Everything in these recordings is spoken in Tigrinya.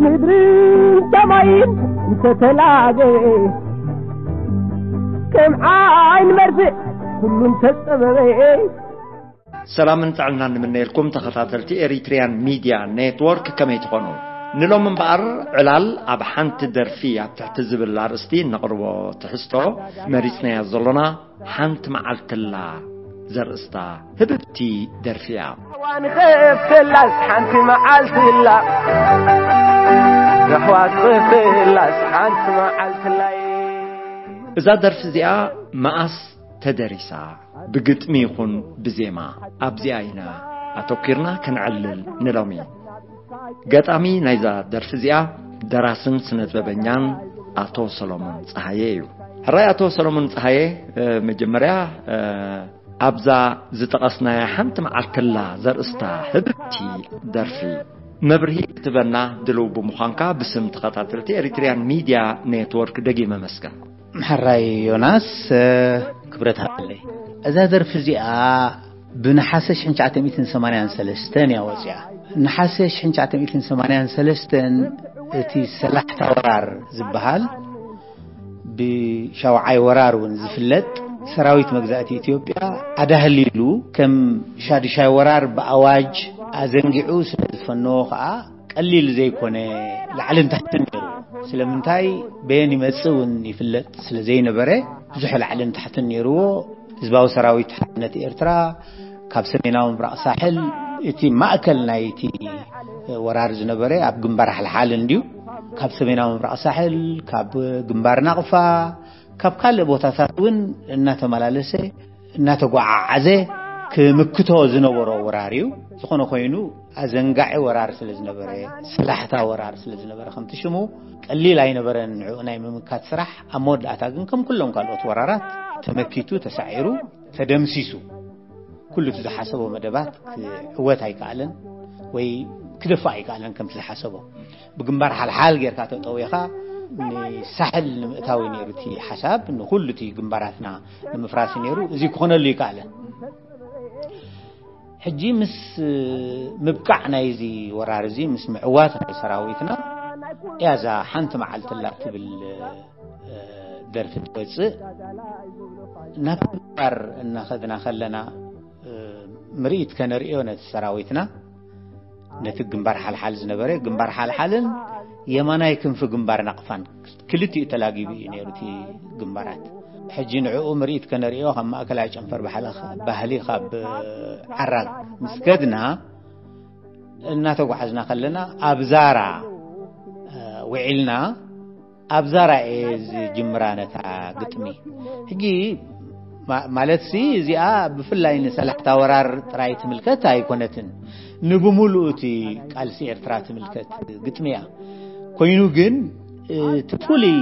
ምድርን ሰማይን እንተተላገበ፣ ከም ዓይን መርፍእ ኩሉ እንተጸበበ። ሰላምን ጥዕናን ንምነየልኩም ተኸታተልቲ ኤሪትሪያን ሚድያ ኔትወርክ፣ ከመይ ትኾኑ? ንሎም እምበኣር ዕላል ኣብ ሓንቲ ደርፊ ኣብ ትሕቲ ዝብል ኣርእስቲ እነቕርቦ ትሕዝቶ መሪጽናያ ዘሎና ሓንቲ መዓልትላ ዘርእስታ ህብብቲ ደርፊ እያ። ዋን ኸፍተላስ ሓንቲ መዓልትላ፣ ራህዋ ክኸፍተላስ ሓንቲ መዓልትላይ። እዛ ደርፊ እዚኣ መኣስ ተደሪሳ? ብግጥሚ ይኹን ብዜማ? ኣብዚኣ ኢና ኣተኲርና ክንዕልል ንሎሚ። ገጣሚ ናይዛ ደርፊ እዚኣ ደራስን ስነጥበበኛን ኣቶ ሰሎሞን ጸሃየ እዩ። ሕራይ ኣቶ ሰሎሞን ጸሃየ፣ እ፣ መጀመርያ፣ እ፣ ኣብዛ ዝጠቐስናያ ሓንቲ መዓልትላ ዘርእስታ ህብብቲ ደርፊ መብርሂ ክትበና ድልው ብምዃንካ ብስም ተኸታተልቲ ኤሪትሪያን ሚድያ ኔትወርክ ደጊመ መስገን። ሕራይ ዮናስ፣ እ፣ ክብረት ሃበለይ። እዛ ደርፊ እዚኣ ብነሓሰ ሽሕን ትሽዓተ ሚእትን ሰማንያን ሰለስተን እያ ወፂኣ። ነሓሰ ሽሕን ትሽዓተ ሚእትን ሰማንያን ሰለስተን እቲ ሰላሕታ ወራር ዝበሃል ብሻውዓይ ወራር እውን ዝፍለጥ ሰራዊት መግዛእቲ ኢትዮጵያ ኣዳህሊሉ ከም ሻድሻይ ወራር ብኣዋጅ ኣዘንጊዑ ስለ ዝፈነዎ ከዓ ቀሊል ዘይኮነ ላዕልን ታሕትን ነይሩ። ስለምንታይ በየን ይመጽእ እውን ይፍለጥ ስለ ዘይነበረ ብዙሕ ላዕልን ታሕትን ነይርዎ። ህዝባዊ ሰራዊት ሓርነት ኤርትራ ካብ ሰሜናዊ ምብራቕ ሳሕል፣ እቲ ማእከል ናይቲ ወራር ዝነበረ ኣብ ግንባር ሓልሓል እንድዩ፣ ካብ ሰሜናዊ ምብራቕ ሳሕል፣ ካብ ግንባር ናቕፋ፣ ካብ ካልእ ቦታታት እውን እናተመላለሰ እናተጓዓዓዘ ክምክቶ ዝነበሮ ወራር እዩ። ዝኾነ ኮይኑ ኣዘንጋዒ ወራር ስለ ዝነበረ፣ ሰላሕታ ወራር ስለ ዝነበረ፣ ከምቲ ሽሙ ቀሊል ኣይነበረን ንዕኡ ናይ ምምካት ስራሕ። ኣብ መወዳእታ ግን ከም ኩሎም ካልኦት ወራራት ተመኪቱ፣ ተሳዒሩ፣ ተደምሲሱ። ኩሉ እቲ ዝሓሰቦ መደባት ክዕወት ኣይከኣለን ወይ ክደፍእ ኣይከኣለን። ከምቲ ዝሓሰቦ ብግንባር ሓልሓል ጌርካ ተጠዊኻ ንሳሕል ንምእታው ነይሩ እቲ ሓሳብ፣ ንኹሉ እቲ ግንባራትና ንምፍራስ ነይሩ። እዚ ክኾነሉ ይከኣለን። ሕጂ ምስ ምብቃዕ ናይዚ ወራር እዚ፣ ምስ ምዕዋት ናይ ሰራዊትና እያ እዛ ሓንቲ መዓልትላ ትብል፣ እ፣ ደርፊ ትወፅእ። ናብ ግንባር እናኸድና ከለና፣ እ፣ ምርኢት ከነርእዮ ነቲ ሰራዊትና፣ ነቲ ግንባር ሓልሓል ዝነበረ፣ ግንባር ሓልሓልን የማናይ ክንፊ ግንባር ናቕፋን ክልቲኡ ተላጊቡ እዩ ነይሩ እቲ ግንባራት። ሕጂ ንዕኡ ምርኢት ከነርእዮ ካብ ማእከላይ ጨንፈር ባህሊ፣ ባህሊ ካብ ዓራግ ምስ ከድና እናተጓዓዝና ከለና ኣብ ዛራ፣ እ፣ ውዒልና። ኣብ ዛራ እየ ዝጅምራ ነታ ግጥሚ። ሕጂ ማ-፣ ማለትሲ እዚኣ ብፍላይ ንሰላሕታ ወራር ጥራይ ትምልከት ኣይኮነትን። ንብምሉኡ እቲ ቃልሲ ኤርትራ ትምልከት ግጥሚ እያ። ኮይኑ ግን እቲ ፍሉይ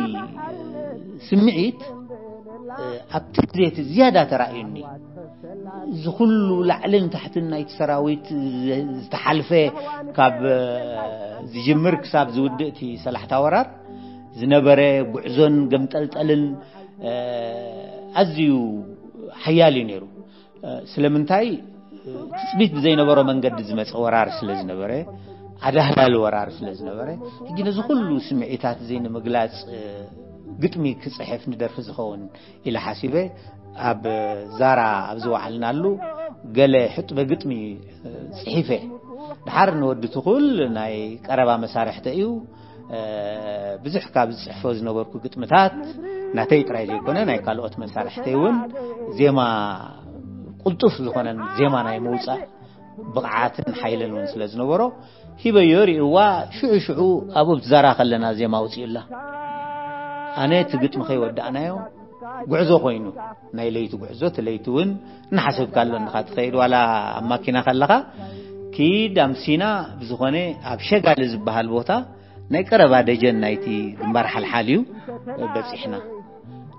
ስምዒት ኣብቲ ግዜ እቲ ዝያዳ ተራእዩኒ። እዚ ኩሉ ላዕልን ታሕትን ናይቲ ሰራዊት ዝ-፣ ዝተሓልፈ፣ ካብ ዝጅምር ክሳብ ዝውድእ እቲ ሰላሕታ ወራር ዝነበረ ጉዕዞን ገምጠልጠልን፣ እ፣ ኣዝዩ ሓያል እዩ ነይሩ። እ፣ ስለምንታይ? ትጽቢት ብዘይነበሮ መንገዲ ዝመጸ ወራር ስለ ዝነበረ፣ ኣዳህላሊ ወራር ስለ ዝነበረ፣ ሕጂ ነዚ ኩሉ ስምዒታት እዚ ንምግላጽ፣ እ፣ ግጥሚ ክጽሕፍ ንደርፊ ዝኸውን ኢለ ሓሲበ። ኣብ ዛራ ኣብ ዝወዓልናሉ ገለ ሕጥበ ግጥሚ፣ እ፣ ጽሒፈ። ድሓር ንወዲ ትኹል ናይ ቀረባ መሳርሕተ እዩ። እ፣ ብዙሕ ካብ ዝጽሕፎ ዝነበርኩ ግጥምታት ናተይ ጥራይ ዘይኮነ ናይ ካልኦት መሳርሕተይ እውን ዜማ፣ ቅልጡፍ ዝኾነን ዜማ ናይ ምውጻእ ብቕዓትን ሓይልን እውን ስለ ዝነበሮ ሂበዮ። ርእይዋ ሽዑ ሽዑ ኣብኡ ብትዛራ ከለና ዜማ ኣውጺኡላ። ኣነ እቲ ግጥሚ ከይወዳእናዮ ጉዕዞ ኮይኑ፣ ናይ ለይቲ ጉዕዞ፣ እቲ ለይቲ እውን እናሓሰብካሉ እንዲኻ ትኸይድ፣ ዋላ ኣብ ማኪና ከለኻ ኪድ ኣምሲና ብዝኾነ ኣብ ሸጋሊ ዝበሃል ቦታ ናይ ቀረባ ደጀን ናይቲ ግንባር ሓልሓል እዩ በጺሕና።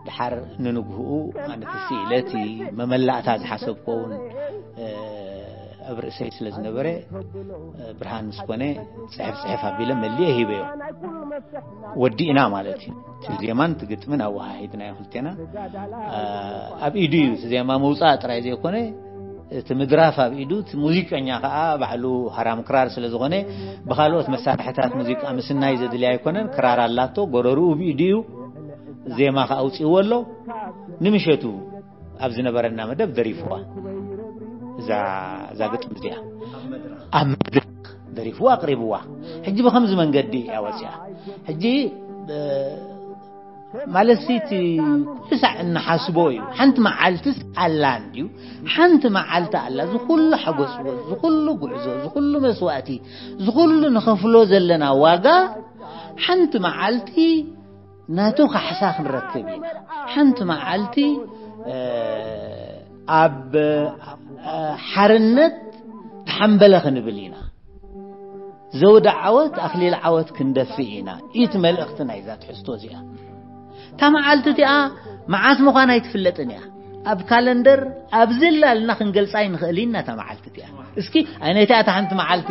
ድሓር ንንግህኡ ኣነ ተስኢለ እቲ መመላእታ ዝሓሰብኮ እውን፣ እ፣ ኣብ ርእሰይ ስለ ዝነበረ፣ እ፣ ብርሃን ምስ ኮነ ጽሕፍ ጽሕፍ ኣቢለ መሊኤ ሂበዮ። ወዲእና ማለት እዩ። እቲ ዜማን እቲ ግጥምን ኣወሃሂድናዮ ክልቴና። እ፣ ኣብ ኢዱ እዩ እቲ ዜማ ምውጻእ ጥራይ ዘይኮነ፣ እቲ ምድራፍ ኣብ ኢዱ፣ እቲ ሙዚቀኛ ከዓ ባዕሉ ሃራም ክራር ስለ ዝኾነ፣ ብኻልኦት መሳርሕታት ሙዚቃ ምስናይ ዘድልያ ኣይኮነን። ክራር ኣላቶ፣ ጎረርኡ ብኢዱ እዩ፣ ዜማ ከዓ ኣውፅእዎ ኣሎ። ንምሸቱ ኣብ ዝነበረና መደብ ደሪፍዋ እዛ እዛ ግጥሚ እዚኣ፣ ኣብ መድረኽ ደሪፍዋ ኣቕሪብዋ። ሕጂ ብኸምዚ መንገዲ እያ ወፂኣ። ሕጂ እ፣ ማለት ሲ እቲ ኩሉ ሳዕ እንሓስቦ እዩ። ሓንቲ መዓልትስ ኣላ እንድዩ። ሓንቲ መዓልቲ ኣላ፣ ዝኹሉ ሓጎስ፣ ዝኹሉ ጉዕዞ፣ ዝኹሉ መስዋእቲ፣ ዝኹሉ ንኸፍሎ ዘለና ዋጋ ሓንቲ መዓልቲ ናቱ ካሕሳ ክንረክብ ኢና። ሓንቲ መዓልቲ እ፣ ኣብ እ፣ ሓርነት ተሓንበለ ክንብል ኢና። ዘውዲ ዓወት ኣኽሊል ዓወት ክንደፍእ ኢና። ኢት መልእኽቲ ናይዛ ትሕዝቶ እዚኣ። እታ መዓልቲ እቲኣ መዓስ ምዃና ኣይትፍለጥን እያ። ኣብ ካለንደር ኣብ ዝላልና ክንገልጻ ኣይንኽእል ኢና እታ መዓልቲ እቲኣ። እስኪ ኣይነቲኣ እታ ሓንቲ መዓልቲ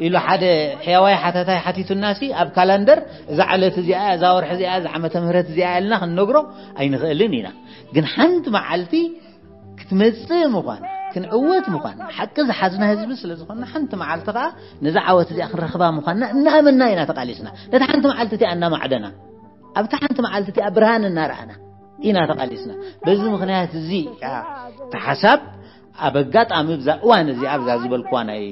ኢሉ ሓደ ሕያዋይ ሓታታይ ሓቲቱና ሲ ኣብ ካላንደር እዛ ዕለት እዚኣ እያ፣ እዛ ወርሒ እዚኣ እያ፣ እዛ ዓመተ ምህረት እዚኣ እያ ኢልና ክንነግሮ ኣይንኽእልን ኢና። ግን ሓንቲ መዓልቲ ክትመጽእ ምዃን፣ ክንዕወት ምዃን፣ ሓቂ ዝሓዝና ህዝቢ ስለ ዝኾንና ሓንቲ መዓልቲ ኸኣ ነዛ ዓወት እዚኣ ክንረኽባ ምዃንና እናኣመንና ኢና ተቓሊስና። ነታ ሓንቲ መዓልቲ እቲኣ እናማዕደና ኣብታ ሓንቲ መዓልቲ እቲኣ ብርሃን እናረኣና ኢና ተቓሊስና። በዚ ምኽንያት እዚ እያ እታ ሓሳብ ኣብ ኣጋጣሚ ብዛ እዋን እዚኣ ኣብዛ ዝበልኩዋ ናይ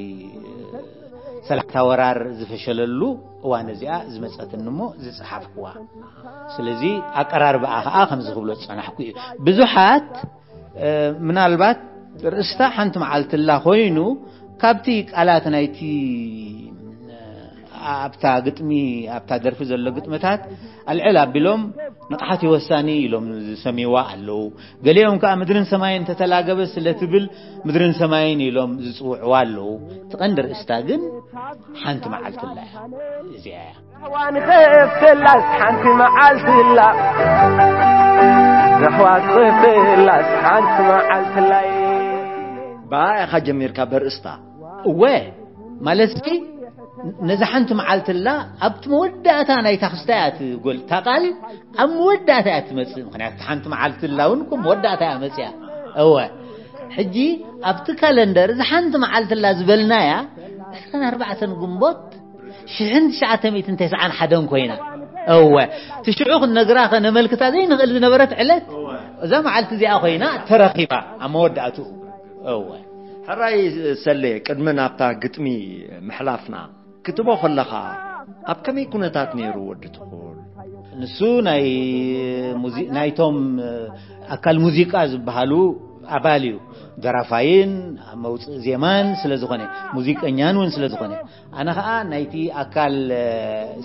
ሰላታ ወራር ዝፈሸለሉ እዋን እዚኣ ዝመጸትኒ እሞ ዝጸሓፍኩዋ። ስለዚ ኣቀራርባኣ ኸኣ ከምዚ ክብሎ ዝጸናሕኩ እዩ። ብዙሓት እ፣ ምናልባት ርእስታ ሓንቲ መዓልትላ ኮይኑ ካብቲ ቃላት ናይቲ እ፣ ኣብታ ግጥሚ ኣብታ ደርፊ ዘሎ ግጥምታት ኣልዕል ኣቢሎም ንቕሓት ወሳኒ ኢሎም ዝሰምይዋ ኣለዉ። ገሊኦም ከኣ ምድርን ሰማይን ተተላገበ ስለ ትብል ምድርን ሰማይን ኢሎም ዝጽውዕዋ ኣለዉ። እቲ ቀንዲ ርእስታ ግን ሓንቲ መዓልትላ እያ። እዚኣ እያ። ራህዋ ንኸፍተላስ ሓንቲ መዓልትላ፣ ራህዋ ንኸፍተላስ ሓንቲ መዓልትላይ። ብኣ ኢኻ ጀሚርካ በርእስታ። እወ፣ ማለትሲ ነዛ ሓንቲ መዓልትላ ኣብቲ መወዳእታ ናይታ ክስታ እያ ትጎል። እታ ቃል ኣብ መወዳእታ እያ ትመጽእ። ምኽንያቱ ሓንቲ መዓልትላ እውን እኮ መወዳእታ እያ መጽያ። እወ፣ ሕጂ ኣብቲ ካለንደር እዛ ሓንቲ መዓልትላ ዝበልናያ ዕስራን ኣርባዕተን ግንቦት ሽሕን ትሽዓተ ሚእትን ተስዓን ሓደን ኮይና። እወ፣ እቲ ሽዑ ክንነግራ ከነመልክታ ዘይንኽእል ዝነበረት ዕለት እዛ መዓልቲ እዚኣ ኮይና ተረኺባ ኣብ መወዳእትኡ። እወ። ሕራይ ሰሌ፣ ቅድሚ ናብታ ግጥሚ ምሕላፍና ክትቦ ከለኻ ኣብ ከመይ ኩነታት ነይሩ ወዲ ትኹል? ንሱ ናይ ሙዚ-፣ ናይቶም ኣካል ሙዚቃ ዝበሃሉ ኣባል እዩ። ደራፋይን መውፅእ ዜማን ስለ ዝኾነ፣ ሙዚቀኛን እውን ስለ ዝኾነ፣ ኣነ ኸዓ ናይቲ ኣካል፣ እ፣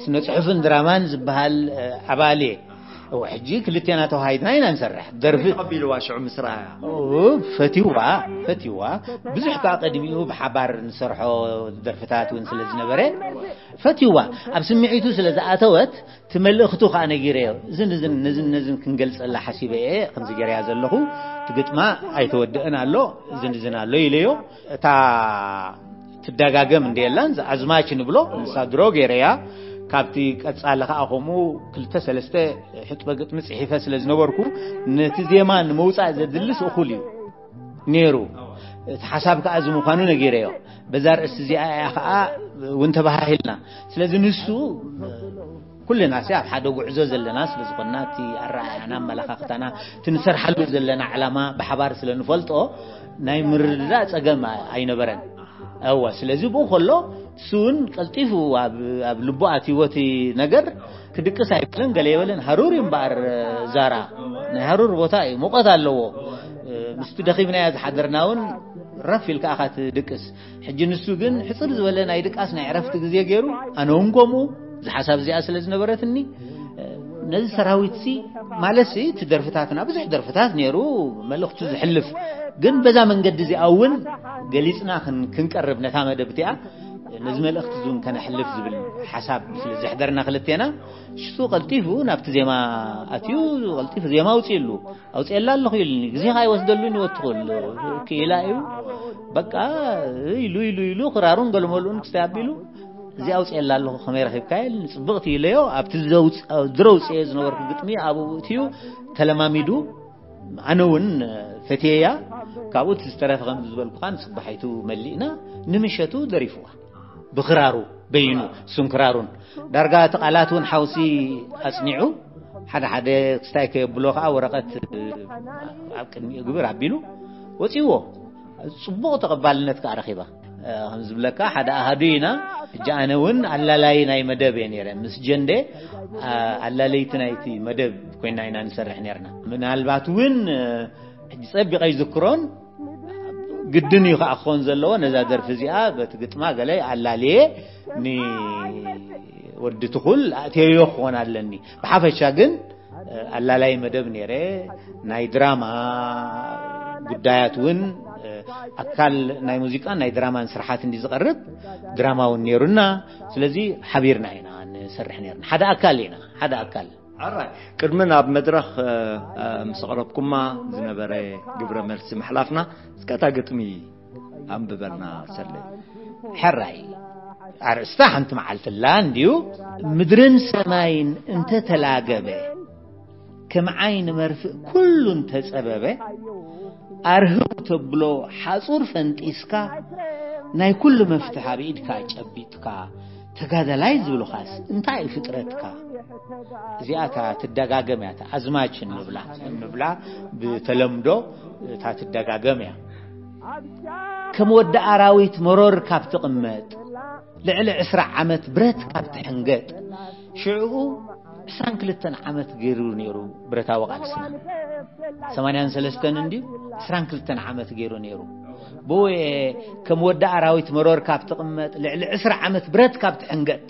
ስነ ጽሑፍን ድራማን ዝበሃል፣ እ፣ ኣባል እየ። እወ፣ ሕጂ ክልቴና ተዋሃሂድና ኢና ንሰርሕ። ደርፊ ተቐቢልዋ ሽዑ ምስ ረኣያ? ኦ፣ ፈትይዋ፣ ፈትይዋ። ብዙሕ ከኣ ቀድሚኡ ብሓባር ንሰርሖ ደርፍታት እውን ስለ ዝነበረ፣ ፈትይዋ። ኣብ ስምዒቱ ስለ ዝኣተወት፣ እቲ መልእኽቱ ከኣ ነጊረዮ። እዝን፣ እዝን፣ ነዝን፣ ነዝን ክንገልጸላ ሓሲበ እየ፣ ከምዚ ገይረያ ዘለኹ፣ እቲ ግጥማ ኣይተወድእን ኣሎ፣ እዝን፣ እዝን ኣሎ ኢለዮ። እታ ትደጋገም እንደ የላን፣ እዛ ኣዝማች ንብሎ፣ ንሳ ድሮ ገይረያ። ካብቲ ቀጻሊ ከኣ ከምኡ ክልተ ሰለስተ ሕጥበ ግጥሚ ጽሒፈ ስለ ዝነበርኩ፣ ነቲ ዜማ ንምውጻእ ዘድልስ እኹል እዩ ነይሩ። እቲ ሓሳብ ከኣ እዚ ምዃኑ ነጊረዮ። በዛ ርእሲ እዚኣ እያ ከኣ እውን ተበሃሂልና። ስለዚ ንሱ፣ ኩልና ሲ ኣብ ሓደ ጉዕዞ ዘለና ስለ ዝኾንና፣ እቲ ኣረኣእያና፣ ኣመለኻኽታና፣ እቲ ንሰርሓሉ ዘለና ዕላማ ብሓባር ስለ ንፈልጦ፣ ናይ ምርድዳእ ጸገም ኣይነበረን። እወ፣ ስለዚ ብኡ ከሎ፣ እሱ እውን ቀልጢፉ ኣብ፣ ኣብ ልቡ ኣትይዎ እቲ ነገር፣ ክድቅስ ኣይበለን፣ ገለ የበለን። ሃሩር እዩ እምበኣር፣ ዛራ ናይ ሃሩር ቦታ እዩ፣ ሙቐት ኣለዎ። ምስቲ ደኺምናዮ ዝሓደርና እውን ረፍ ኢልካ ኢኻ ትድቅስ። ሕጂ ንሱ ግን ሕጽር ዝበለ ናይ ድቃስ ናይ ዕረፍቲ ግዜ ገይሩ፣ ኣነ እውን ከምኡ፣ እዚ ሓሳብ እዚኣ ስለ ዝነበረትኒ፣ ነዚ ሰራዊትሲ፣ ማለትሲ እቲ ደርፍታትና፣ ብዙሕ ደርፍታት ነይሩ፣ መልእኽቱ ዝሕልፍ፣ ግን በዛ መንገዲ እዚኣ እውን ገሊጽና ክን-፣ ክንቀርብ ነታ መደብ እቲኣ፣ ነዚ መልእኽቲ እዚ እውን ከነሕልፍ ዝብል ሓሳብ ስለ ዘሕደርና ክልቴና፣ ሽቱ ቀልጢፉ ናብቲ ዜማ ኣትዩ፣ ቀልጢፉ ዜማ ኣውጺእሉ። "ኣውጺኤላ ኣለኹ" ኢሉኒ። ግዜኻ ኣይወስደሉን እዩ፣ ወትኹል ክኢላ እዩ። በቃ ኢሉ፣ ኢሉ፣ ኢሉ፣ ክራሩን ገለመልኡን ክስታይ ኣቢሉ፣ "እዚ ኣውጺኤላ ኣለኹ፣ ከመይ ረኺብካዮ?" ኢሉኒ። ጽብቕቲ ኢለዮ፣ ኣብቲ ዘውጽ-፣ ድሮ ኣውጺኤዮ ዝነበርኩ ግጥሚ ኣብኡ እትዩ ተለማሚዱ፣ ኣነ እውን ፈትየያ። ካብኡ እቲ ዝተረፈ ከም ዝበልኩኻን ጽባሒቱ መሊእና ንምሸቱ ደሪፍዋ። ብኽራሩ በይኑ፣ እሱን ክራሩን። ዳርጋ እቲ ቃላት እውን ሓውሲ ኣጽኒዑ፣ ሓደ ሓደ ክስታይ ከየብሎ ከኣ ወረቐት ኣብ ቅድሚኡ ግብር ኣቢሉ ወጺዎ። ጽቡቕ ተቐባልነት ከኣ ረኺባ። ከም ዝብለካ ሓደ ኣሃዱ ኢና። ሕጂ ኣነ እውን ኣላላይ ናይ መደብ እየ ነይረ። ምስ ጀንደ፣ ኣ-፣ ኣላለይቲ ናይቲ መደብ ኮይና ኢና ንሰርሕ ነርና። ምናልባት እውን፣ ሕጂ ጸቢቐ ይዝክሮን ግድን እዩ ከኣ ክኸውን ዘለዎ። ነዛ ደርፊ እዚኣ በቲ ግጥማ ገለ ኣላልየ ንወዲ ትኹል ኣእትየዮ ክኾን ኣለኒ። ብሓፈሻ ግን ኣላላይ መደብ ነይረ። ናይ ድራማ ጉዳያት እውን ኣካል ናይ ሙዚቃን ናይ ድራማን ስርሓት እንዲ ዝቐርብ ድራማ እውን ነይሩና። ስለዚ ሓቢርና ኢና ንሰርሕ ነርና። ሓደ ኣካል ኢና፣ ሓደ ኣካል። ኣራይ፣ ቅድሚ ናብ መድረኽ፣ እ፣ እ፣ ምስ ኣቕረብኩማ ዝነበረ ግብረ መልሲ ምሕላፍና፣ እስከ እታ ግጥሚ ኣንብበልና ሰለይ። ሕራይ፣ ኣርእስታ ሓንቲ መዓልቲ ኣላ እንድዩ። ምድርን ሰማይን እንተተላገበ፣ ከም ዓይኒ መርፍእ ኩሉ እንተጸበበ፣ ኣርህው ተብሎ ሓጹር ፈንጢስካ፣ ናይ ኩሉ መፍትሕ ኣብ ኢድካ ጨቢጥካ፣ ተጋዳላይ ዝብሉኻስ እንታይ እዩ ፍጥረትካ? እዚኣ እታ ትደጋገም እያ፣ እታ ኣዝማች እንብላ፣ እንብላ ብተለምዶ እታ ትደጋገም እያ። ከም ወዲ ኣራዊት መሮር ካብ ትቕመጥ፣ ልዕሊ ዕስራ ዓመት ብረት ካብ ትሕንገጥ፣ ሽዕኡ ዕስራን ክልተን ዓመት ገይሩ ነይሩ ብረታዊ ቃልስና። ሰማንያን ሰለስተን እንድዩ፣ ዕስራን ክልተን ዓመት ገይሩ ነይሩ። ብኡ ከም ወዲ ኣራዊት መሮር ካብ ትቕመጥ፣ ልዕሊ ዕስራ ዓመት ብረት ካብ ትሕንገጥ፣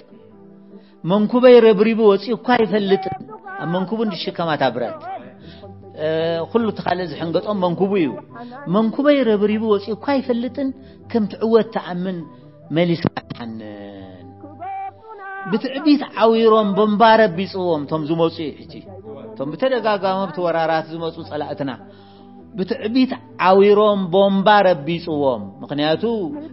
መንኩበይ ረብሪቡ ወፂኡ እኳ ኣይፈልጥን። ኣብ መንኩቡ እንድሽከማታ ብረት፣ እ፣ ኩሉ እቲ ካልእ ዝሕንገጦም መንኩቡ እዩ። መንኩበይ ረብሪቡ ወፂኡ እኳ ኣይፈልጥን፣ ከም ትዕወት ተኣምን መሊስካ ትሓንን። ብትዕቢት ዓዊሮም ቦምባ ረቢፅዎም እቶም ዝመፁ እዩ። ሕጂ እቶም ብተደጋጋሚ ኣብቲ ወራራት ዝመፁ ፀላእትና ብትዕቢት ዓዊሮም ቦምባ ረቢፅዎም። ምኽንያቱ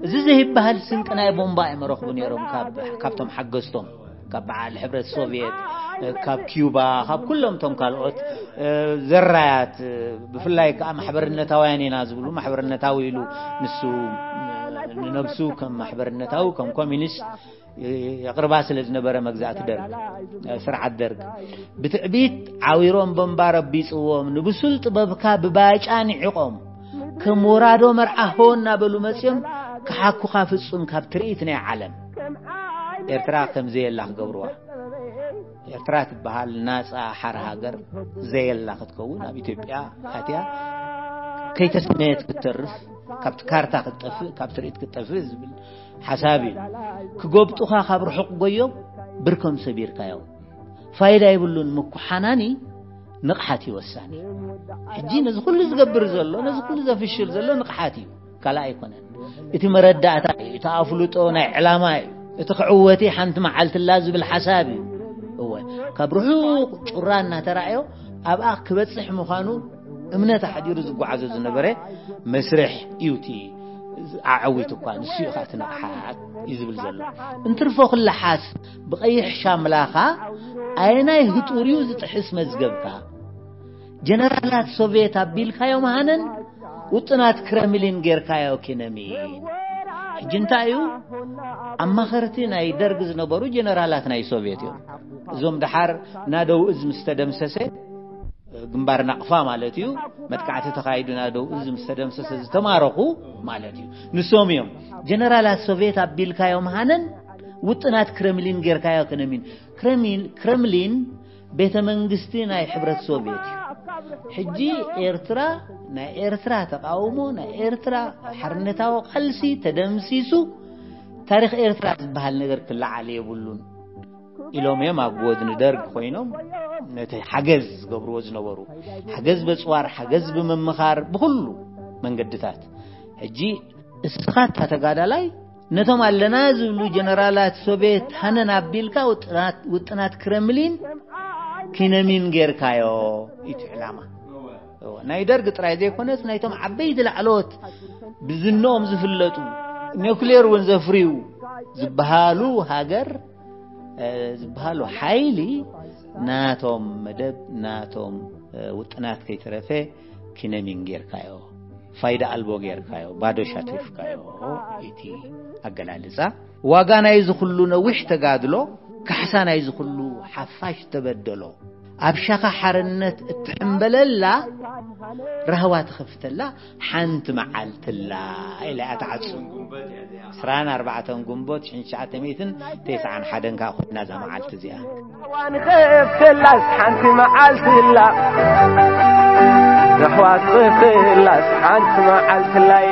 እዚ ዘይበሃል ስንቂ ናይ ቦምባ እዮም ረኽቡ ነይሮም ካብ፣ ካብቶም ሓገዝቶም፣ ካብ በዓል ሕብረት ሶቪየት፣ ካብ ኪዩባ፣ ካብ ኩሎም እቶም ካልኦት፣ እ፣ ዘራያት፣ እ፣ ብፍላይ ከዓ ማሕበርነታውያን ኢና ዝብሉ፣ ማሕበርነታዊ ኢሉ ንሱ፣ እ፣ ንነብሱ ከም ማሕበርነታዊ፣ ከም ኮሚኒስት የቕርባ ስለ ዝነበረ መግዛእቲ ደርግ፣ ስርዓት ደርግ፣ ብትዕቢት ዓዊሮም በምባር ኣቢጽዎም፣ ንብሱል ጥበብካ ብባጫ ንዒቖም፣ ከም ወራዶ መርዓ ሆ እናበሉ መጽዮም ክሓኩኻ ፍጹም ካብ ትርኢት ናይ ዓለም። ኤርትራ ከም ዘየላ ክገብርዋ። ኤርትራ ትበሃል ናጻ ሓራ ሃገር ዘየላ ክትከውን ኣብ ኢትዮጵያ ኣትያ ከይተሰነየት ክትተርፍ፣ ካብቲ ካርታ ክትጠፍእ፣ ካብ ትርኢት ክትጠፍእ ዝብል ሓሳብ እዩ። ክጎብጡኻ ካብ ርሑቕ ጎዮም ብርኮም ሰቢርካዮም። ፋይዳ የብሉን። ምኩሓናኒ ንቕሓት እዩ ወሳኒ። ሕጂ ነዚ ኩሉ ዝገብር ዘሎ፣ ነዚ ኩሉ ዘፍሽል ዘሎ ንቕሓት እዩ፣ ካልእ ኣይኮነን። እቲ መረዳእታ እዩ፣ እቲ ኣፍልጦ ናይ ዕላማ እዩ፣ እቲ ክዕወት ሓንቲ መዓልቲ ኣላ ዝብል ሓሳብ እዩ። እወ፣ ካብ ርሑቕ ጩራ እናተራእዮ ኣብኣ ክበጽሕ ምዃኑ እምነት ኣሕዲሩ ዝጓዓዞ ዝነበረ መስርሕ እዩ። እቲ ኣዐዊት እኳ ንሱ እዩ፣ እቲ ንቕሓት እዩ ዝብል ዘሎ። እንትርፎ ክለሓስ ብቐይሕ ሻምላኻ ኣየናይ ህጡር እዩ ዝጥሕስ መዝገብካ? ጀነራላት ሶቪየት ኣቢልካዮም ሃነን፣ ውጥናት ክረምሊን ጌርካዮ ኪነሚን። ሕጂ እንታይ እዩ? ኣማኸርቲ ናይ ደርግ ዝነበሩ ጀነራላት ናይ ሶቪየት እዮም። እዞም ደሓር ናደው እዝ ምስ ተደምሰሰ፣ ግንባር ናቕፋ ማለት እዩ፣ መጥቃዕቲ ተኻይዱ ናደው እዝ ምስ ተደምሰሰ ዝተማረኹ ማለት እዩ። ንሶም እዮም ጀነራላት ሶቪየት ኣቢልካዮም ሃነን፣ ውጥናት ክረምሊን ጌርካዮ ኪነሚን። ክረሚል-፣ ክረምሊን ቤተ መንግስቲ ናይ ሕብረት ሶቪየት እዩ። ሕጂ ኤርትራ፣ ናይ ኤርትራ ተቃውሞ፣ ናይ ኤርትራ ሓርነታዊ ቃልሲ ተደምሲሱ፣ ታሪኽ ኤርትራ ዝበሃል ነገር ክለዓል የብሉን ኢሎም እዮም ኣብ ጎድኒ ደርግ ኮይኖም ነቲ ሓገዝ ዝገብርዎ ዝነበሩ። ሓገዝ በጽዋር፣ ሓገዝ ብምምኻር፣ ብኹሉ መንገድታት። ሕጂ እስኻ እታ ተጋዳላይ ነቶም ኣለና ዝብሉ ጀነራላት ሶቪየት ሃነን ኣቢልካ ውጥናት፣ ውጥናት ክረምሊን ኪነሚን ጌርካዮ። እቲ ዕላማ እወ፣ ናይ ደርግ ጥራይ ዘይኮነስ ናይቶም ዓበይቲ ላዕለዎት ብዝንኦም ዝፍለጡ፣ ኒውክሌር እውን ዘፍርዩ ዝበሃሉ ሃገር፣ እ፣ ዝበሃሉ ሓይሊ ናቶም መደብ፣ ናቶም፣ እ፣ ውጥናት ከይተረፈ ኪነሚን ጌርካዮ፣ ፋይዳ ኣልቦ ጌርካዮ፣ ባዶ ሻቲፍካዮ። እቲ ኣገላልጻ ዋጋ ናይዚ ኩሉ ነዊሕ ተጋድሎ፣ ካሕሳ ናይዚ ኩሉ ሓፋሽ ተበደሎ፣ ኣብ ሻኻ ሓርነት እትሕምበለላ፣ ራህዋ ትኸፍተላ ሓንቲ መዓልትላ ኢላ እያ ትዓጹ። ዕስራን ኣርባዕተን ግንቦት ሽሕን ትሽዓተ ሚእትን ተስዓን ሓደን ከኣ ኮይና እዛ መዓልቲ እዚኣ። ንኸፍተላስ ሓንቲ መዓልትላ፣ ራህዋ ትኸፍተላስ ሓንቲ መዓልትላይ።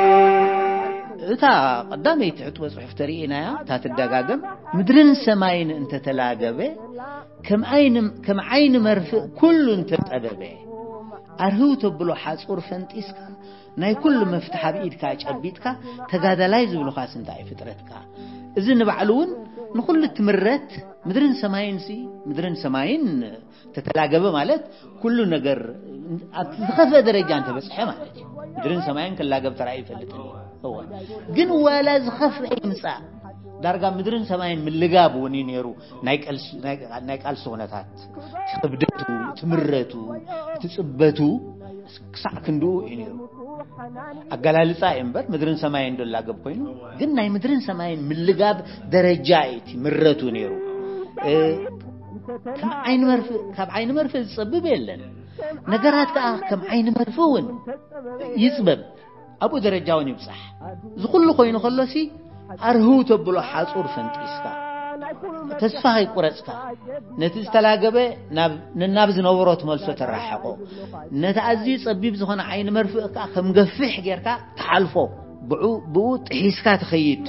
እታ ቀዳመይቲ ዕጥበ ጽሑፍ ተርእየናያ፣ እታ ትደጋገም፣ ምድርን ሰማይን እንተተላገበ፣ ከም ዓይኒ፣ ከም ዓይኒ መርፍእ ኩሉ እንተጸበበ፣ ኣርህው ተብሎ ሓጹር ፈንጢስካ፣ ናይ ኩሉ መፍትሕ ኣብ ኢድካ ጨቢጥካ፣ ተጋዳላይ ዝብሉኻስ እንታይ ፍጥረትካ? እዚ ንባዕሉ እውን ንኹሉ ትምረት፣ ምድርን ሰማይን ሲ፣ ምድርን ሰማይን ተተላገበ ማለት ኩሉ ነገር ኣብ ዝኸፍአ ደረጃ እንተበጽሐ ማለት እዩ። ምድርን ሰማይን ክላገብ ተራእዩ ይፈልጥን እዩ። እወ። ግን ዋላ ዝኸፍአ ይምጻእ፣ ዳርጋ ምድርን ሰማይን ምልጋብ እውን እዩ ነይሩ። ናይ ቀልስ-፣ ናይ፣ ናይ ቃልሲ ኩነታት፣ እቲ ክብደቱ፣ እቲ ምረቱ፣ እቲ ጽበቱ ክሳዕ ክንድኡ እዩ ነይሩ። ኣገላልጻ እዩ እምበር ምድርን ሰማይን ዶ ላገብ ኮይኑ፣ ግን ናይ ምድርን ሰማይን ምልጋብ ደረጃ እዩ እቲ ምረቱ ነይሩ። እ፣ ከም ዓይኒ መርፍእ፣ ካብ ዓይኒ መርፍእ ዝጸብብ የለን። ነገራት ከኣ ከም ዓይኒ መርፍእ እውን ይጽበብ፣ ኣብኡ ደረጃ እውን ይብጻሕ። እዚ ኩሉ ኮይኑ ከሎሲ ኣርህው ተብሎ ሓጹር ፈንጢስካ፣ ተስፋ ከይቁረጽካ፣ ነቲ ዝተላገበ ናብ፣ ነናብ ዝነበሮ ትመልሶ፣ ተራሕቆ። ነቲ ኣዝዩ ጸቢብ ዝኾነ ዓይኒ መርፍእ ከኣ ከም ገፊሕ ጌርካ ትሓልፎ፣ ብኡ፣ ብኡ ጥሒስካ ትኸይድ።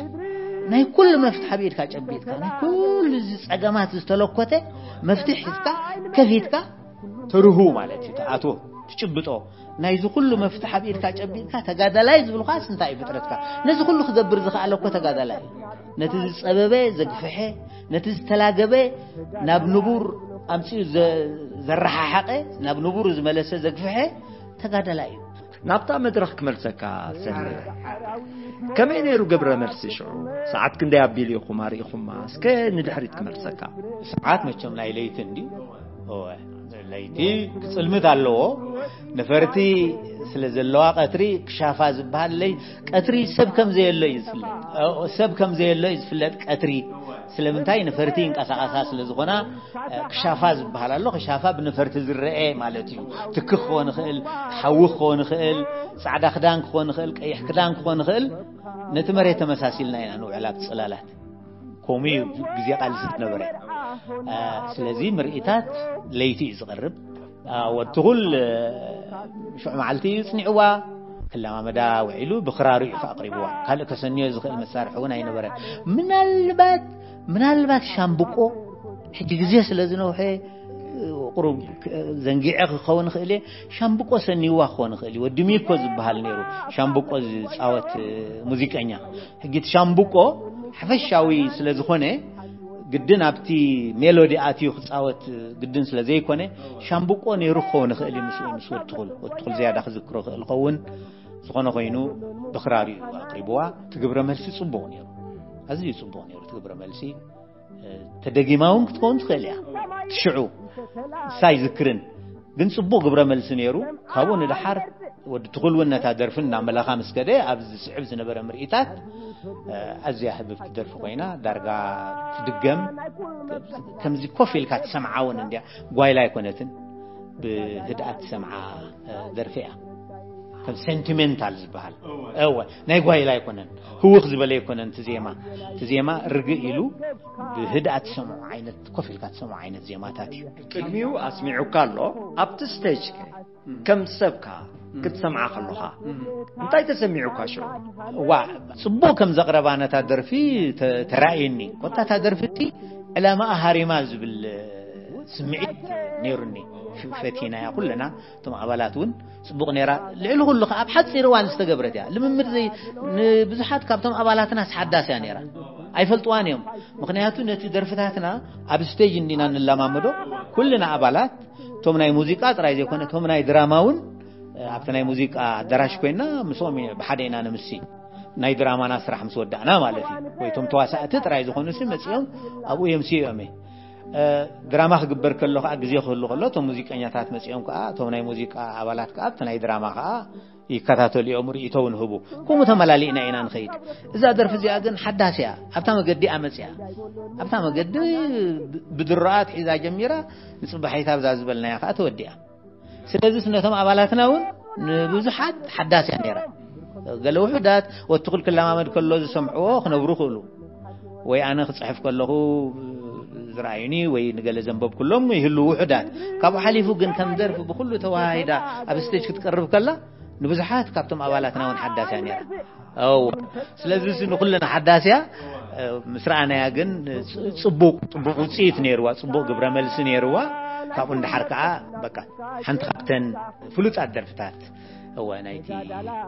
ናይ ኩሉ መፍትሕ ኣብ ኢድካ ጨቢጥካ፣ ናይ ኩሉ እዚ ጸገማት ዝተለኮተ መፍትሕ ሒዝካ፣ ከፊትካ፣ ተርሁ ማለት እዩ። ትኣትዎ፣ ትጭብጦ። ናይዚ ኩሉ መፍትሕ ኣብ ኢድካ ጨቢጥካ፣ ተጋዳላይ ዝብሉኻስ እንታይ እዩ ፍጥረትካ? ነዚ ኩሉ ክገብር ዝኸኣለ እኮ ተጋዳላይ እዩ። ነቲ ዝጸበበ ዘግፍሐ፣ ነቲ ዝተላገበ ናብ ንቡር ኣምጺኡ ዘ-፣ ዘረሓሓቐ፣ ናብ ንቡር ዝመለሰ ዘግፍሐ ተጋዳላይ እዩ። ናብታ መድረኽ ክመልሰካ ሰኒ። ከመይ ነይሩ ግብረ መልሲ ሽዑ? ሰዓት ክንደይ ኣቢሉ ኢኹም ኣርኢኹማ? እስከ ንድሕሪት ክመልሰካ። ሰዓት መቸም ናይ ለይቲ እንዲ። እወ፣ ለይቲ ክጽልምት ኣለዎ። ነፈርቲ ስለ ዘለዋ ቀትሪ ክሻፋ ዝበሃል ለይ-፣ ቀትሪ ሰብ ከም ዘየሎ እዩ ዝፍለጥ። እ፣ ሰብ ከም ዘየሎ እዩ ዝፍለጥ ቀትሪ። ስለምንታይ? ነፈርቲ ይንቀሳቐሳ ስለ ዝኾና፣ እ፣ ክሻፋ ዝበሃል ኣሎ። ክሻፋ ብነፈርቲ ዝረአ ማለት እዩ። ትኪ ክኾን ይኽእል፣ ሓዊ ክኾን ይኽእል፣ ጻዕዳ ክዳን ክኾን ይኽእል፣ ቀይሕ ክዳን ክኾን ይኽእል። ነቲ መሬት ተመሳሲልና ኢና ንውዕል ኣብቲ ጽላላት። ከምኡ እዩ ግዜ ቃልሲ ዝነበረ። እ፣ ስለዚ ምርኢታት ለይቲ እዩ ዝቐርብ። እ፣ ወዲ ትኹል፣ እ፣ ሽዑ መዓልቲ እዩ ጽኒዕዋ። ክለማመዳ ውዒሉ ብኽራሩ እዩ ኣቕሪብዋ። ካልእ ከሰንዮ ዝኽእል መሳርሒ እውን ኣይነበረን። ምናልባት፣ ምናልባት ሻምብቆ፣ ሕጂ ግዜ ስለ ዝነውሐ፣ እ፣ ቁሩብ፣ እ፣ ዘንጊዐ ክኸውን ይኽእል እየ። ሻምብቆ ሰንይዋ ክኸውን ይኽእል እዩ። ወዲ ሚኮ ዝበሃል ነይሩ፣ ሻምብቆ ዝጻወት፣ እ፣ ሙዚቀኛ። ሕጂ እቲ ሻምብቆ ሓፈሻዊ ስለ ዝኾነ፣ ግድን ኣብቲ ሜሎዲ ኣትዩ ክጻወት ግድን ስለ ዘይኮነ፣ ሻምብቆ ነይሩ ክኸውን ይኽእል እዩ። ምስ፣ ምስ ወዲ ትኹል፣ ወዲ ትኹል ዝያዳ ክዝክሮ ክእል ይኸውን። ዝኾነ ኮይኑ፣ ብኽራር እዩ ኣቕሪብዋ። እቲ ግብረ መልሲ ጽቡቕ ነይሩ፣ ኣዝዩ ጽቡቕ ነይሩ እቲ ግብረ መልሲ። እ፣ ተደጊማ እውን ክትከውን ትኽእል እያ። እቲ ሽዑ ንሳ ኣይዝክርን፣ ግን ጽቡቕ ግብረ መልሲ ነይሩ። ካብኡ ንደሓር ወዲ ትኹል እውን ነታ ደርፊ እናመለኻ ምስ ከደ፣ ኣብ ዝስዕብ ዝነበረ ምርኢታት፣ እ፣ ኣዝያ ህብብቲ ደርፊ ኮይና፣ ዳርጋ ትድገም። ከምዚ ኮፍ ኢልካ ትሰምዓ እውን እንድያ፣ ጓይላ ኣይኮነትን፣ ብህድኣት ትሰምዓ፣ እ፣ ደርፊ እያ። ከም ሴንቲሜንታል ዝበሃል። እወ፣ ናይ ጓይላ ኣይኮነን፣ ህውኽ ዝበለ ኣይኮነን። እቲ ዜማ፣ እቲ ዜማ ርግእ ኢሉ ብህድኣት ትሰምዖ ዓይነት፣ ኮፍ ኢልካ ትሰምዖ ዓይነት ዜማታት እዩ። ቅድሚኡ ኣስሚዑካ ኣሎ። ኣብቲ ስቴጅ ከ ከም ሰብካ ክትሰምዓ ከለኻ እንታይ ተሰሚዑካ ሽዑ? ዋ፣ ጽቡቕ ከም ዘቕረባ ነታ ደርፊ ተ-፣ ተራእየኒ። ኮታ እታ ደርፊ እቲ ዕላማኣ ሃሪማ ዝብል ስምዒት ነይሩኒ። ፍ-፣ ፈቲናያ ኩለና፣ እቶም ኣባላት እውን ጽቡቕ ነይራ። ልዕሊ ኩሉ ከኣ ኣብ ሓጺር እዋን ዝተገብረት እያ። ልምምድ ዘይ-፣ ንብዙሓት ካብቶም ኣባላትና ሓዳስ እያ ነይራ። ኣይፈልጥዋን እዮም። ምኽንያቱ ነቲ ደርፍታትና ኣብ ስቴጅ እንዲና ንለማመዶ፣ ኩልና ኣባላት፣ እቶም ናይ ሙዚቃ ጥራይ ዘይኮነ፣ እቶም ናይ ድራማ እውን፣ እ፣ ኣብቲ ናይ ሙዚቃ ኣዳራሽ ኮይና ምስኦም ብሓደ ኢና ንምሲ። ናይ ድራማና ስራሕ ምስ ወዳእና ማለት እዩ። ወይ እቶም ተዋሳእቲ ጥራይ ዝኾኑ ሲ መጺኦም ኣብኡ የምስኡ እዮም። ድራማ ክግበር ከሎ ከዓ ግዜ ክህሉ ከሎ እቶም ሙዚቀኛታት መፂኦም ከዓ እቶም ናይ ሙዚቃ ኣባላት ከዓ ኣብቲ ናይ ድራማ ከዓ ይከታተሉ እዮም፣ ርእይቶ እውን ህቡ። ከምኡ ተመላሊእና ኢና ንኸይድ። እዛ ደርፊ እዚኣ ግን ሓዳስ እያ። ኣብታ መገዲ እያ መፅያ። ኣብታ መገዲ ብድሮኣ ኣትሒዛ ጀሚራ ንፅባሒታ ኣብዛ ዝበልናያ ከዓ ተወዲኣ። ስለዚስ ነቶም ኣባላትና እውን ንብዙሓት ሓዳስ እያ ነይራ። ገለ ውሑዳት ወትኹል ክለማመድ ከሎ ዝሰምዕዎ ክነብሩ ክእሉ፣ ወይ ኣነ ክፅሕፍ ከለኹ ዝረኣዩኒ ወይ ንገለ ዘንበብኩሎም ይህሉ ውሑዳት። ካብኡ ሓሊፉ ግን ከም ደርፊ ብኩሉ ተወሃሂዳ ኣብ ስቴጅ ክትቀርብ ከላ ንብዙሓት ካብቶም ኣባላትና እውን ሓዳስ እያ ነይራ። እወ። ስለዚ እዚ ንኩልና ሓዳስ እያ። ምስ ረኣናያ ግን ጽቡቅ ጽቡቅ ውፅኢት ነይርዋ፣ ጽቡቅ ግብረ መልሲ ነይርዋ። ካብኡ ንድሓር ከዓ በቃ ሓንቲ ካብተን ፍሉጣት ደርፍታት እወ ናይቲ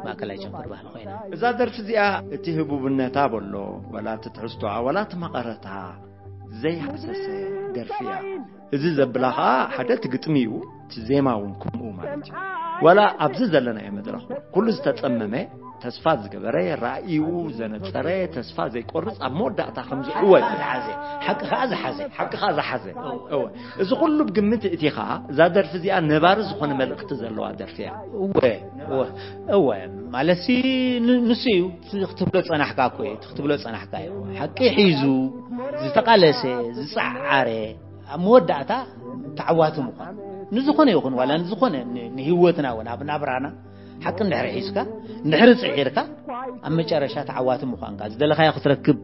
ማእከላይ ጨንፈር ባህሊ ኮይና። እዛ ደርፊ እዚኣ እቲ ህቡብነታ በሎ፣ ወላ እቲ ትሕዝቶኣ፣ ወላ እቲ መቐረታ ዘይሃሰሰ ደርፊ እያ። እዚ ዘብላ ኸዓ ሓደ እቲ ግጥሚ እዩ፣ እቲ ዜማ እውን ከምኡ ማለት እዩ። ወላ ኣብዚ ዘለናዮ መድረኽ ኩሉ ዝተጸመመ፣ ተስፋ ዝገበረ፣ ራእዩ ዘነጸረ፣ ተስፋ ዘይቆርጽ ኣብ መወዳእታ ከም ዝዕወት ዝሓዘ፣ ሓቂ ኸዓ ዝሓዘ። ሓቂ ኸዓ ዝሓዘ። እወ። እዚ ኩሉ ብግምት እቲ ኸዓ እዛ ደርፊ እዚኣ ነባሪ ዝኾነ መልእኽቲ ዘለዋ ደርፊ እያ። እወ፣ እወ፣ እወ። ማለትሲ ን-፣ ንሱ እዩ። እቲ ክትብሎ ጸናሕካ እኮ እዩ። እቲ ክትብሎ ጸናሕካ እዩ። ሓቂ ሒዙ ዝተቓለሰ፣ ዝጸዓረ፣ ኣብ መወዳእታ ተዓዋቲ ምዃን። ንዝኾነ ይኹን፣ ዋላ ንዝኾነ ን-፣ ንህይወትና እውን፣ ኣብ ናብራና ሓቂ እንድሕር ሒዝካ፣ እንድሕር ጽዒርካ፣ ኣብ መጨረሻ ተዓዋቲ ምዃንካ፣ ዝደለኻዮ ክትረክብ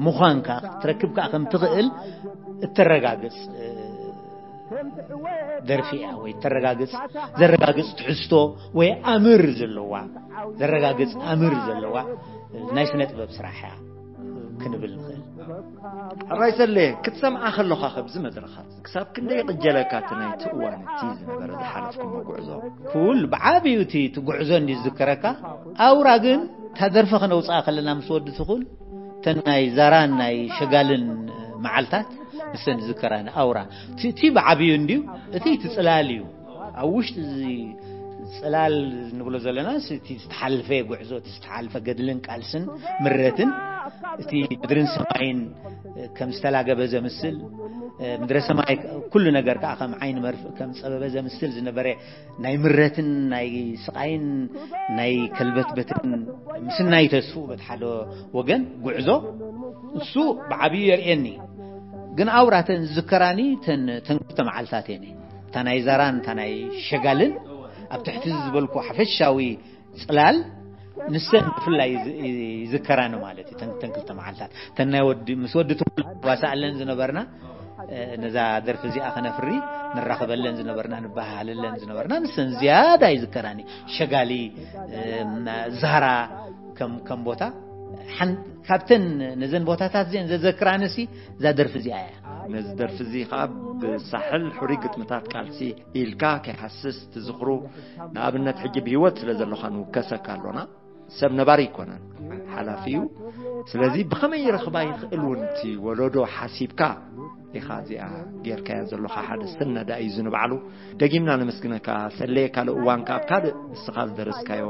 ምዃንካ፣ ክትረክብ ከኣ ከም ትኽእል እተረጋግጽ፣ እ፣ ደርፊ እያ፣ ወይ እተረጋግጽ፣ ዘረጋግጽ ትሕዝቶ ወይ ኣምር ዘለዋ፣ ዘረጋግጽ ኣምር ዘለዋ ናይ ስነ ጥበብ ስራሕ እያ ክንብል ንኽእል። ሕራይ ሰሌ፣ ክትሰምዓ ከለኻ ከብዚ መድረኻት ክሳብ ክንደይ ይቕጀለካ እቲ ናይቲ እዋን እቲ ዝነበረ ዝሓለፍኩሞ ጉዕዞ? ኩል ብዓብዩ እቲ፣ እቲ ጉዕዞ እንዲ ዝዝከረካ፣ ኣውራ ግን እታ ደርፊ ከነውፅኣ ከለና ምስ ወዲ ትኹል፣ እተን ናይ ዛራን ናይ ሸጋልን መዓልታት ንሰን ዝዝከራኒ ኣውራ። እቲ፣ እቲ ብዓብዩ እንድዩ፣ እቲ፣ እቲ ጽላል እዩ። ኣብ ውሽጢ እዚ ጽላል ንብሎ ዘለና፣ እቲ ዝተሓልፈ ጉዕዞ፣ እቲ ዝተሓልፈ ገድልን ቃልስን ምረትን፣ እቲ ምድርን ሰማይን ከም ዝተላገበ ዘምስል፣ ምድረ ሰማይ ኩሉ ነገር ከኣ ከም ዓይኒ መርፍእ ከም ጸበበ ዘምስል ዝነበረ ናይ ምረትን ናይ ስቓይን ናይ ከልበትበትን ምስናይ ተስፍኡ በቲ ሓደ ወገን ጉዕዞ እሱ ብዓብዩ የርእየኒ። ግን ኣውራተን ዝዝከራኒ ተን፣ ተን ክልተ መዓልታት እየን። እታ ናይ ዛራን እታ ናይ ሸጋልን ኣብ ትሕቲ ዝበልኩ ሓፈሻዊ ጽላል ንሰን ብፍላይ ይዝ-፣ ይዝከራኒ ማለት እዩ። ተን፣ ተን ክልተ መዓልታት፣ ተን ናይ ወዲ፣ ምስ ወዲ ትኹል ንዋሳኣለን ዝነበርና፣ እ፣ ነዛ ደርፊ እዚኣ ከነፍሪ ንራኸበለን ዝነበርና፣ ንበሃሃለለን ዝነበርና፣ ንሰን ዝያዳ ይዝከራኒ። ሸጋሊ፣ እ፣ ዛራ ከም፣ ከም ቦታ፣ ሓን-፣ ካብተን ነዘን ቦታታት እዚአን ዘዘክራንሲ እዛ ደርፊ እዚኣ እያ። ነዚ ደርፊ እዚ ኸኣ ብሳሕል ሕሩይ ግጥምታት ቃልሲ ኢልካ ከይሃስስ ትዝኽሩ ንኣብነት፣ ሕጂ ብህይወት ስለ ዘለኻ ንውከሰካ ኣሎና። ሰብ ነባሪ ኣይኮነን፣ ሓላፊ እዩ። ስለዚ ብኸመይ ይረኽባ ይኽእል እውን እቲ ወለዶ ሓሲብካ ኢኻ እዚኣ ጌርካያ ዘሎኻ። ሓደ ስነዳ እዩ እዚ ንባዕሉ። ደጊምና ነመስግነካ ሰሌ። ካልእ እዋን ከኣ ኣብ ካልእ ንስኻ ዝደረስካዮ፣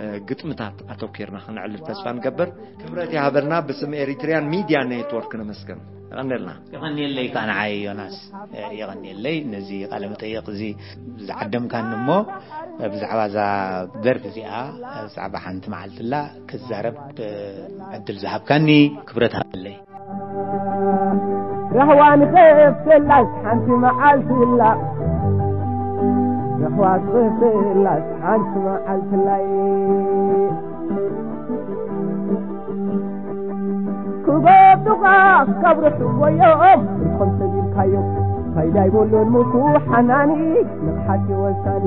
እ፣ ግጥምታት ኣተኲርና ክነዕልል ተስፋ ንገብር። ክብረት ይሃበልና። ብስም ኤሪትሪያን ሚድያ ኔትወርክ ነመስግን። የቐንየልና። የቐንየለይ ከኣ ንዓይ ዮናስ፣ እ፣ የቐንየለይ ነዚ ቃለ መጠይቕ እዚ ዝዓደምካኒ እሞ ብዛዕባ እዛ ደርፊ እዚኣ ብዛዕባ ሓንቲ መዓልትላ ክዛረብ ዕድል ዝሃብካኒ ክብረት ሃበለይ። ራህዋ ንኸፍተላስ ሓንቲ መዓልትላ፣ ራህዋ ንኸፍተላስ ሓንቲ መዓልትላይ። ክገብጡኻ ካብ ርሑቕ ወዮም ርኾም ሰቢርካዮም፣ ፋይዳ ይብሉን ምኩ ሓናኒ ንቕሓት ወሳኒ።